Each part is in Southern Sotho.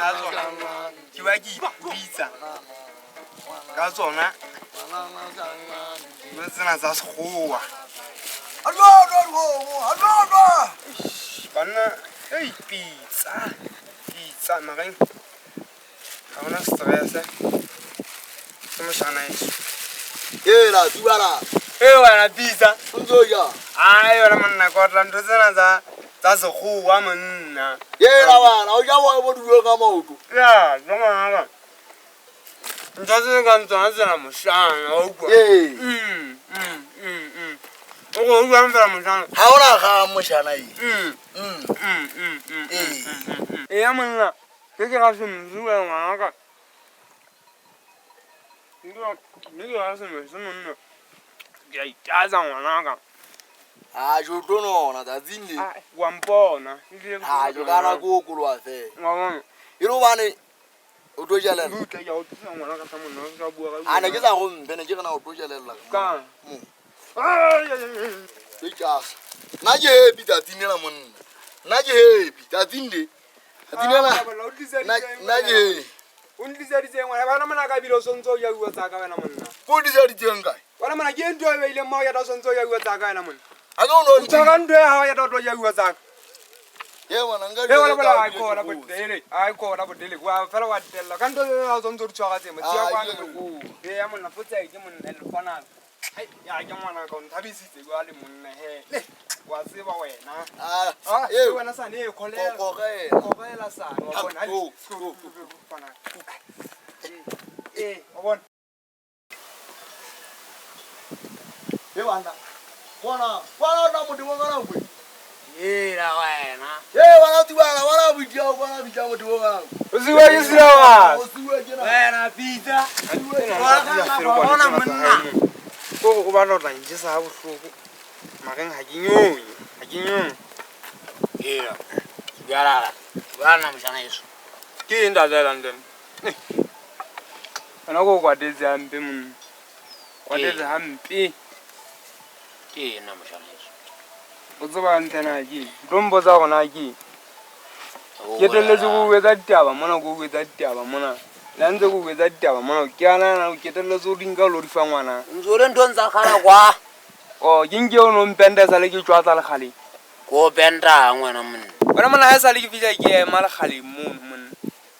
ga tsona ke ba ke ipitsa ka tsona dilo tsena tsa sekgowa. Banna, ei, pitsa pitsa mareng ga gona stress se mošana eso. Ela tubala. E wena pitsa. O ntse o jang? Ai wena monna, ke otla ntho tsena tsa sekgowa monna. Ela wena, o ja bo duleng ka maoto. Ya, ke ngwana. Ntho tse kang tsona tsena moshana, wa utlwa? Ee. O go utlwang fela moshana. Ha ona ga moshana e. Ee. Eya monna, ke ke ga semose wena ngwanaka. Ke ke ga semose monna. Ke a itatsa ngwanaka. Ha jo tlo nona tsatsing le. Ai, wa mpona. Ha jo kana ko okoloha fela. Wa bona. E le hobane o tlo jelella. Butle ke a o thusa ngwanaka sa monna, o ska bua ka. A ne ke sa go mpe, ne ke re na o tlo jelella. Kang? Mo. Ai, ai, ai. Ke tjasa. Nna ke happy tsatsing lena monna. Nna ke happy tsatsing le. Tsatsing lena. Nna ke O ntliseditseng wena bana mona ka bile o sontse o ja bua tsa ka wena monna. Ko tliseditseng kae? Wena mona ke ntho e beileng mo ya ta sontse o ja bua tsa ka wena monna. A ke o no O tshwara ntho e hao ya ta o tlo ja bua tsa ka. Ye ngwana nka He wena bola ai khona bodele, ai khona bodele. Wa fela wa tella ka ntho e ha o sontse o di tshwara tse mo. Tsia Ah, kwa ke re E ya monna fotsa ke monna le fana. Hai ya ke ngwana ka o nthabisitse jwale monna he. Le wa tseba wena. Ah, Ah, e wena sane e kholela. Kokogela. Kokogela sane wa bona. Oh, Fana. Eh, wa bona. Ye bana. Bona, bona na motho wa kana kwe. Ela wena. Ye bana tubala, bana butia, bana bitsa motho wa kana. O siwa ke sila O siwa ke na. Wena pitsa. Bona monna. Ko go ba lotla ntjesa ha bohloko. Mareng ha ke nyonye, ha ke nyonye. Ela. Bjala. Bana moshana eso. Ke eng ntate London? Wena ko kwatetse hampe monna. Kwatetse hampe. Ke ena moshana eso. O tseba hantle na ke. Tlo mpotsa hore na ke. Ke telletse ko etsa ditaba mona, ko etsa ditaba mona. Le ha ntse ko etsa ditaba mona, ke ana na o ketelletse o di nka o lo di fa ngwana. Ntse o le nthong tsa kgale kwa. Oh, ke nke o no mpenda sa le ke tjwatsa lekgaleng. Ko benda ngwana monna. Wena monna ha esale ke fihla ke ema lekgaleng mono monna.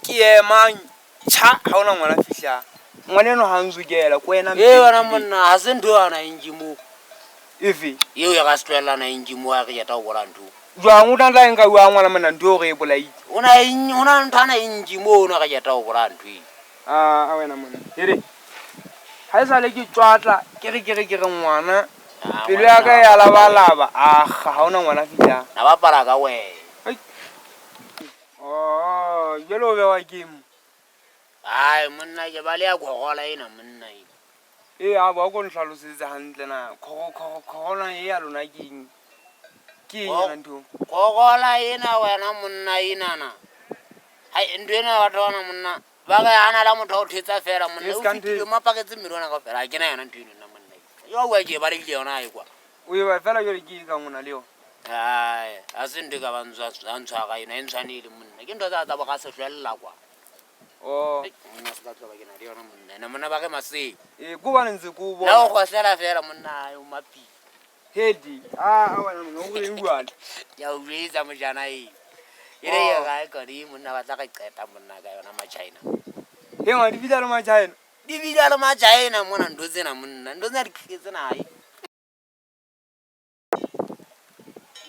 Ke ema tjha ha hona ngwana fihlang. Ngwana eno ha ntsokela ko wena. E wena monna ha se ntho ana e ntse mo. Efe? Eo ya ka se tlwaelana e ntse mo a re yeta o bola ntho. Jwang o tla tla nka bua ngwana monna ntho eo re e bolaile. O na eng o na ntho ana e ntse mo o na re yeta o bola ntho e. Ah, a wena monna. Here. Ha esale ke tjwatla ke re ke re ke re ngwana. Pelo ya ka ya labalaba. Ah, ha hona ngwana fihlang. Na bapala ka wena. Ai. Oh, jwale o bewa ke mo. Ai monna ke ba le ya khogola ena monna e. E a ba ko nhlalosetse hantle na. Khogo khogo khogola e ya lona ke eng? Ke eng yona ntho? Khogola ena wena monna ena na. Hai ntho ena batho bana monna. Ba re ana la motho o thetsa fela monna. Yes, O ka ntho fitile mapaketse mmele ona kaofela. Ha ke na yona ntho eno nna monna. Yo wa ke ba le yona e kwa. O e ba fela jwale ke e kang o na le yona. Ai, ha se ntho e ka ba ntshwa ka ena, e ntshwanele monna. Ke ntho tsa bo ga se hlwella kwa. Oh. Monna se ka tloba ke na le yona monna. Ene monna ba re maseng. E ko ba ntse ko bona. La o kgohlela fela monna ai o mapi. Hedi. Ah, wena monna o reng jwale? Ya o jwetsa mojana e. E re ya ga ka di monna ba tla re qeta monna ka yona ma China. He ngwa di bitsa le ma China. Di bitsa le ma China mona ntho tsena monna. Ntho tsena di tsena ai.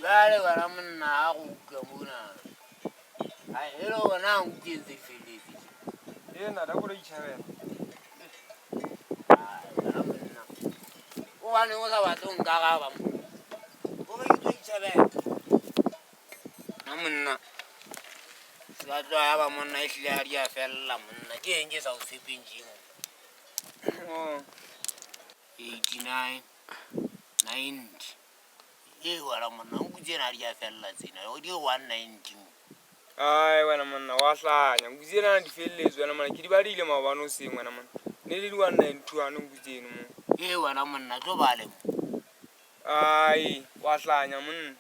Jwale wena monna ha go utlwa mona. Ai e le wena o utlwetse feletse. E nna da go itjhabela. Ai wena monna. O bane o sa batle ho nkaraba mo. O re ke tlo itjhabela. Na monna. Se ka tloha ya ba monna e hlile ha di a fella monna. Ke eng ke sa o tshepeng tje mo? Oh. 89 90. E wena monna nku tsena di a fella tsena. O di 190 mo. Ai wena monna wa hlanya. Nku tsena di felletse wena monna ke di badile maobane hoseng wena monna. Ne le di 192 ano nku tseno mo. E wena monna tlo bale mo. Ai wa hlanya monna.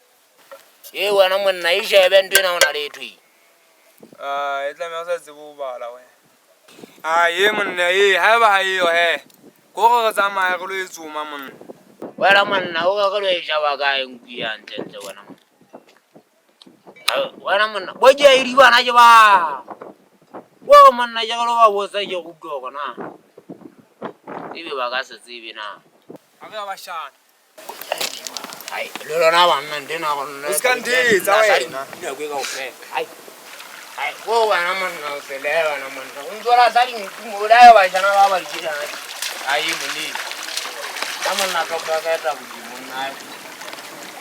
E wena monna e shebe ntho ena o na le ntho e. Ah, e tlameha o sa tsebe ho bala wena. Ah, ye monna ye, haeba ha eyo he. Ko re re tsamaye re lo e tsoma monna. Wena monna o ka re lo e shaba kae nku ya ntlentle wena monna. Wena monna, bo ke e dibana ke ba. Bo monna ke re lo ba botsa ke go utlwa hore na. Ebe ba ka se tsebe na. Ha re ba shana. Ai, le lona banna ntena go nna. O ska nthetsa wena. Nako e kaofela. Ai. Ai, ko wena monna o se le wena monna. O ntse o rata dinku mo la ba shana ba ba di tjena. Ai monni. Ka monna ka ka ka eta godimo nna.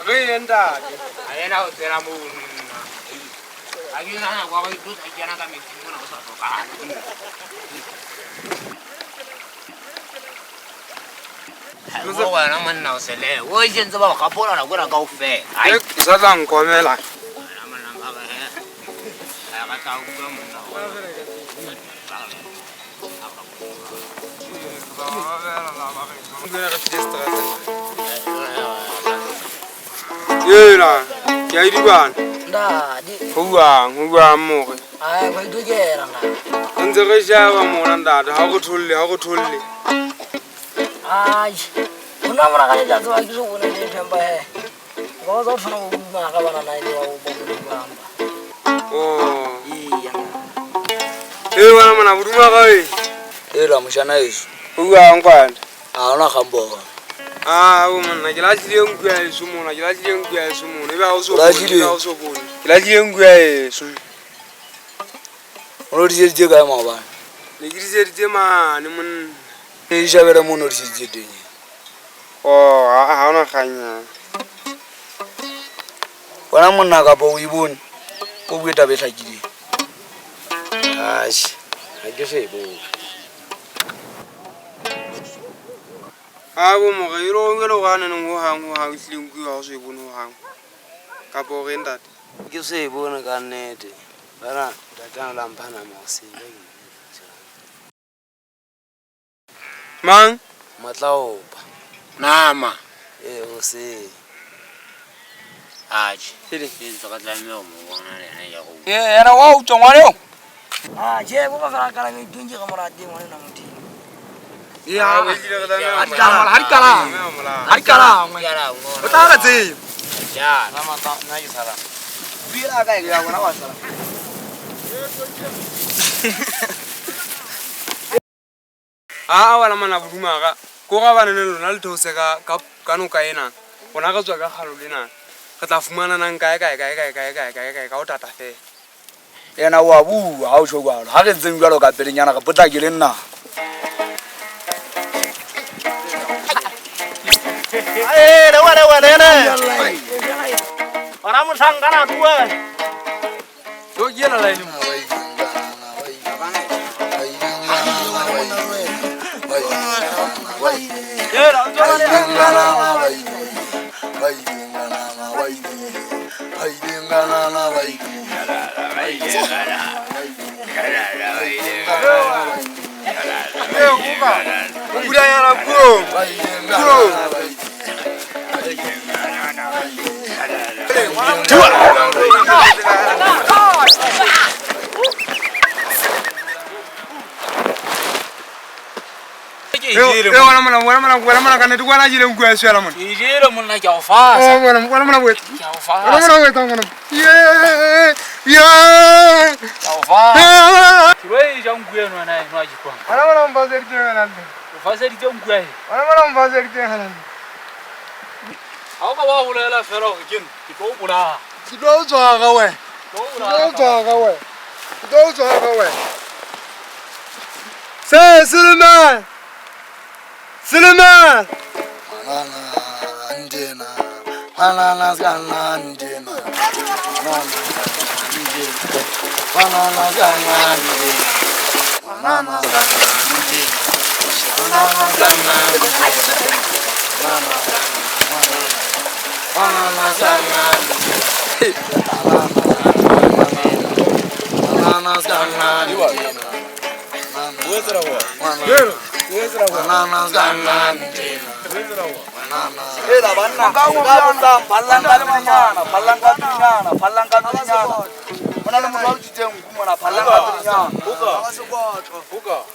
Re ye ntate. A yena o tsela mo nna. A ke nahana kwa go itlosa ke kena ka metsing mona o sa hlokahale. Mo wena monna o se le. O ntse ba o gapola nako ena kaofela. Ai. O sa tla nkomela. Wena monna nka re he. Ha ka tla utlwa monna o. Yela, ke a idibana. Ntate. Ho buang more. Ai, ba itokela nna. Re ntse re sheba mona ntate, ha re tholle, ha re tholle. Ai, hona mona ka letsatsi wa ke so bone le themba he. Ba tsa tshwana go bua ga bana na ile wa go bona ba. Oh. Iya. Eh wena mona boduma ga e. Ela moshana eso. Ho buang kwana. Ha ona gambo. Ah, o monna ke lahlile nku ya eso mona, ke lahlile nku ya eso mona. Ebe ha o so bone, ha o so bone. Ke lahlile nku ya eso. O no diseditse kae maobane? Ne ke diseditse mane monna. E shabele mo no diseditse teng. Oh, ha ona kganya. Wena monna kapa o e bone? Ko bue taba e hlakileng. Atjhe, ha ke so e bone. A bo more e lo ngelo ga neng ho hang ho hang hlile nku ha o so e bone ho hang. Kapa o re ntate? Ke so e bone ka nnete. Bana ntatana la mpha nama hoseng. Mang? Matlaopa. Nama. Eh hoseng. Atjhe. Ke ntse ka tlameha ho mo bona le yena ya go. Eh, yena wa utswa ngwana eo. Ah, je bo ba fela ka la me ke morate ngwana na modimo. Ya, o ile re tlameha. Ha di kala, ha di kala. Ha di kala ngwe. O tla re tsebe. Ya, na mata nna ke sala. Buela kae ya bona wa sala. A wala mana boduma ga. Ko ga bana le lona le theose ka ka noka ena. Rona re tswa ka kgalo lena. Re tla fumana nang kae kae kae kae kae kae kae kae ka o tata fela. Yena wa bua ha o tjho jwalo. Ha re ntseng jwalo ka pelenyana re potlakele nna. Eh, le wena wena ene. Ora mohlankana bua. Lo yela la ile. Yela, Wena ka nnete kwana jele nku ya swela monna. Ke jele monna ke a o fasa. Oh wena wena monna boetsa. Ke a o fasa. Wena monna boetsa monna. Ye ye. Ke a o fasa. Ke lo e ja nku eno wena eno a ke kwang. Wena monna mfaseditse wena. O faseditse nku ya he. Wena monna mfaseditse wena. Ha o ka ba bolela fela hore ke nna ke tlo o bolaya. Ke tlo o tshwara wena. Ke tlo o tshwara wena. Ke tlo o tshwara wena. Se Suleiman. Suleiman. Banna, ka botsa, phallang ka pelenyana, phallang ka pelenyana, phallang ka pelenyana. Go na le motho a utswitseng nku mona phallang ka pelenyana.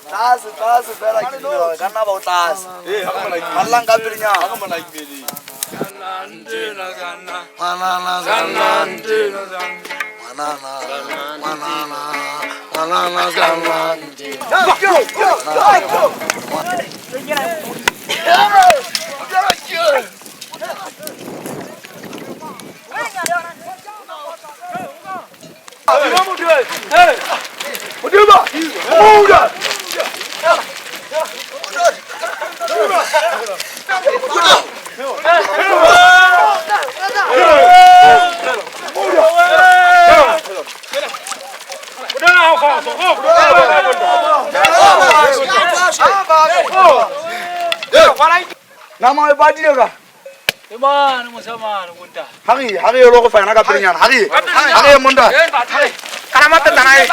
Tlase tlase fela ke dumela gore ka nna ba o tlase. Phallang ka pelenyana. Nama e badile ka. E mane mosamane monta. Ha re yo go fana ka pelenyana. Ha re monta. Kana matetana e.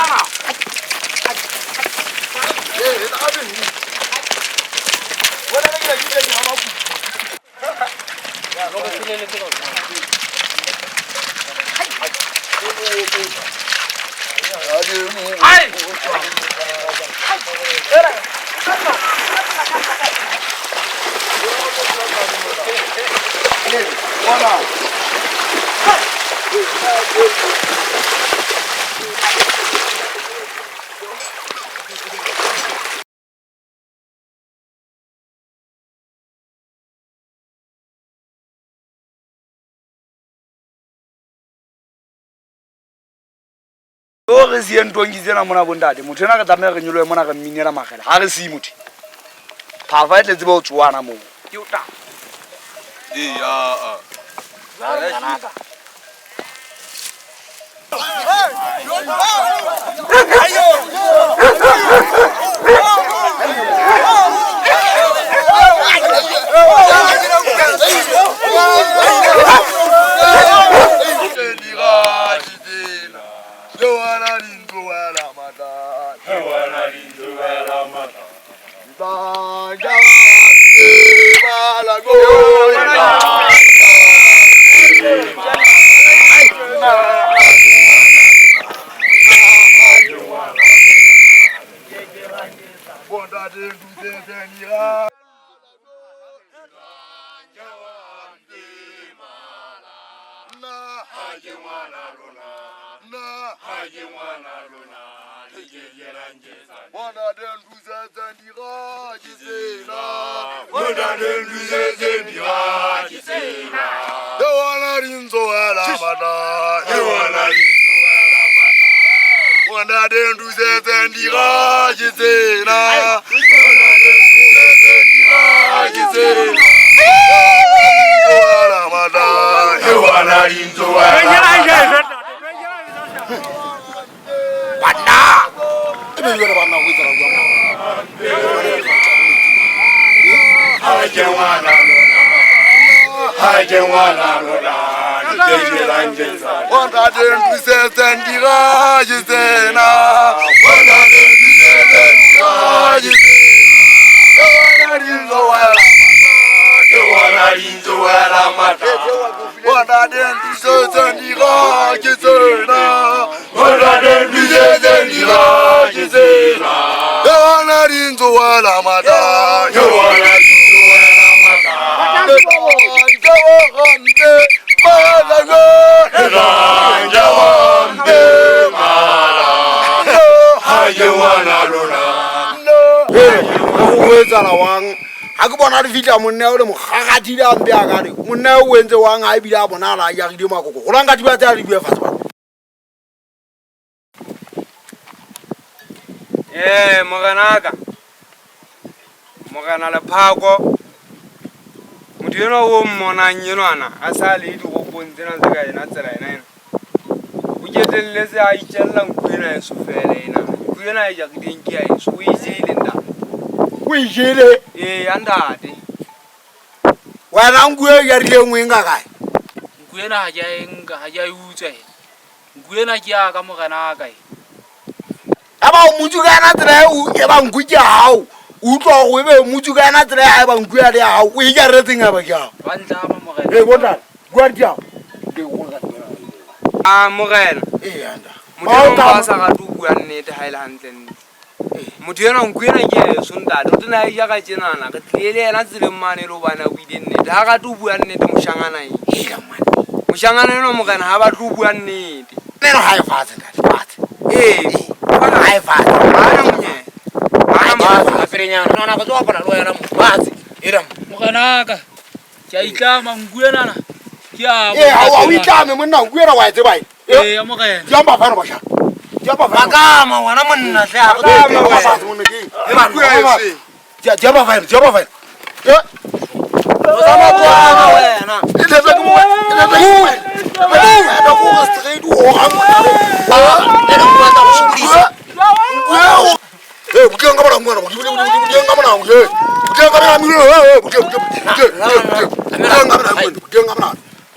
O re sie ntong tsena mona bontate motho ena re tlameha re nyolohe mona re mminela magele ha re sie motho phafa e tletse ba o tsoana moo Ke o ta. Ha ke bona re fihla monna o le mogagadile a mpe a kare monna o entse wang ha ebile a bonala a yarile makoko go lang ka diba tsa re bua fatshe ba. Morenaka Morena Lephako motho enwa o mmonang enwana a sa le dirobong tsena tse ka ena tsela ena ena o ketelletse a itjella nku ena eso fela ena nku ena e jarileng ke ya eso o e jele ntate. O e jele? Ee, ya ntate. Wena nku e jarileng o e nka kae? Nku ena ha ke a e nka, ha ke a e utswa ena. Nku ena ke ya ka morenaka e. Aba o motsu ka ena tsela e ba nku ke ya hao. O utlwa hore ebe motsu ka ena tsela ya hae ba nku ya le ya hao. O e jaretseng ha ba ke ya hao? Ba ntlama morena. Ee, bontate, bua di hao. A morena. Ee, ya ntate. Motho eno ba sa rate ho bua nnete ha e le hantlentle. Motho enwa nku ena ke eso ntate, o tena e ja ka tjenana, re tlile le yena tseleng mane e le hobane a buile nnete. Ha rate ho bua nnete moshangana ena. Moshangana enwa morena ha batle ho bua nnete. Neno ha e fatshe ntate, fatshe. Ee, Ha e fatshe. hana monyetla. Hana monyetla. Maperenyana, nna ke tlo bapala le wena mo. Fatshe. Era mo. Morenaka, ke a itlama nku enana. Ke a Ee, ha o itlame monna, nku ena wa e tseba e. Ee, ya morena. Diamba fano basha. Diamba fano. Makama ngwana monna hle ha re Makama Diamba wena. fatshe monna ke. Nku ya eso. Diamba fano, diamba fano. Eh, tsamaya wena. e tletla ke mo. E tletla ke mo. E tletla ke mo straight o ha monna. Le re bua tsa go sokodisa. Eh, butleng ka mona ngwana, butleng ka mona, eh. Butleng ka mona, eh, butleng, butleng, butleng, butleng. Butleng ka mona, butleng ka mona.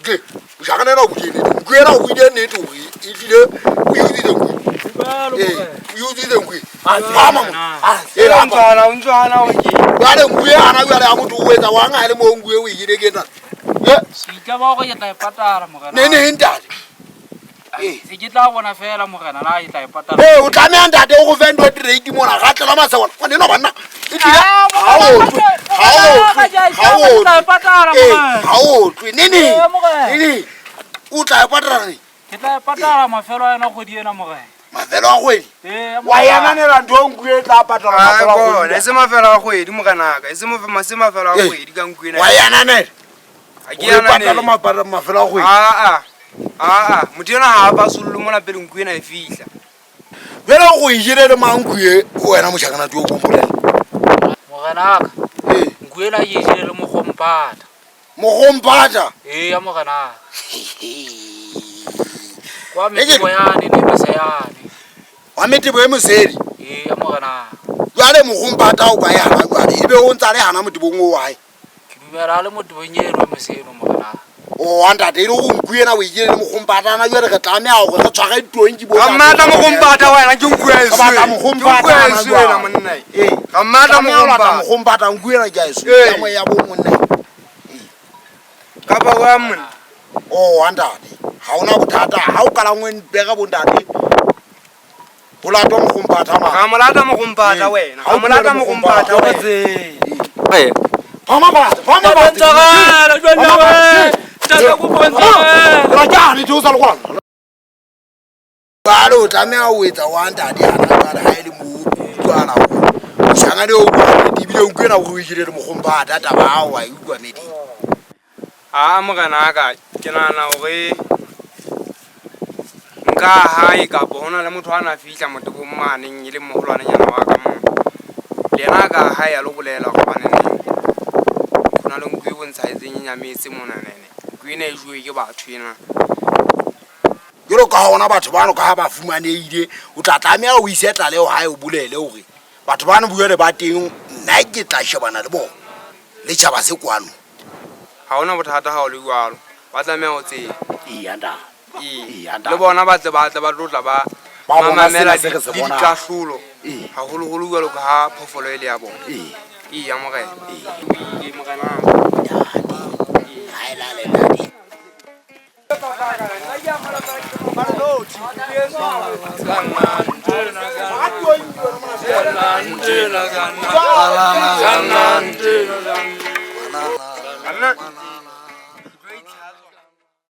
Butleng. Moshangana ena o buile nnete. Nku ena o buile nnete hore ehlile o e utswitse nku. Ee, o e utswitse nku e. Mama mo. Ee, O ntso hana, o ntso hana hore ke eng? Jwale nku e hana jwale ha motho o etsa wang ha e le moo nku e o e jele ke ena. Eh, Se itlama hore ke tla e patala morena. ne ne ntate. Se ke tla bona fela morena na ke tla e patala. Ee, o tlameha ntate o go fe ntho e straight mona, ga tlela masebona. Ngwana enwa banna. E tlile ha o otlwe, ha o otlwe, ha o Ke tla e otlwe. patala Ee, morena. ha o otlwe. Ne ne. Ee, morena. Ne ne. O tla e patala neng? Ke tla e patala mafelo a yona kgwedi ena morena. Mafelo a kgwedi. Ee, Wa e ananela ntho e nku e tla patala Ai, mafelo a bona, kgwedi. e se mafelo a kgwedi morenaka, e se se mafelo a Ee. kgwedi ka nku ena. Wa e ananela. Ha ke O e patale ananele. mafelo a kgwedi. Aa, aa, motho enwa ha a pasolle mona pele nku ena e fihla. Jwale o e jele le mang nku e wena moshangana too o mpolelle? Morenaka, Ee. nku ena ke e jele le mogompata. Mogompata. Ee, ya morenaka. Kwa metebo yane ne mese yane. Wa metebo e mosedi. Ee, ya morenaka. Jwale mogompata o kae hana jwale? Ebe o ntsa le hana motebong oo wa hae? Ke dumela a le motebong eno e mose eno morenaka. O wa ntate, e le hore nku ena o e jele le mogompata ana jwale re tlameha hore re tshware ditonki bo Ga mmatla mogompata wena, ke nku ya eso Re batla ena. Ke mogompata nku ya hana eso ena jwale. monna e. Ee. Ga mmatla Tlameha ho lata mogompata. mogompata, nku ena ke a eso. Ee. Ya moya bo monna. Kapa wa monna. O wa ntate, ha hona bothata. Ha o kalangwe mpere bo ntate. Ho latwa mogompata mane. Ga mo lata mogompata Ee. wena. Ha Ga o mo lata bua le mogompata mogompata wa wena. tsebe. Phama fatshe, phama fatshe. Ntshwarele, jwale Phama we. fatshe. Ntate, kopa o ntshwarele. Ra ke hane theosa le kwana. Jwale o tlameha ho etsa wa ntate hana jwale ha e le moo o utlwahala hore moshangane o bua nnete, ebile nku ena o e jele le mogompata, taba ya hao wa e utlwa nnete. Aa, morenaka, ke nahana hore nka hae kapa hona le motho a na fihla motebong maneng e leng moholwanenyana wa ka mona. Le yena a ka hae a lo bolela hore hobaneneng hona le nku e bontshahetseng e nyametse mona nene. Nku ena e jowe ke batho ena. Jwalo ka hona batho bano ka ha ba fumanehile, o tla tlameha o ise tlaleho hae o bolele hore batho bano bojwale ba teng, nna ke tla shebana le bona. Le tjhaba se kwano. Ha hona bothata ha o le jwalo. Ba tlameha ho tseba. Eya ntate. Ee. Eya ntate. Le bona ba tle ba tle ba tlo tla ba Ba bona mamela sena se re se le bonang. dikahlolo. Ee. Haholoholo jwalo ka ha phoofolo e le ya bona. Ee. Ee, ya morena. Ee. Ee, morena. Ha e lale ntate.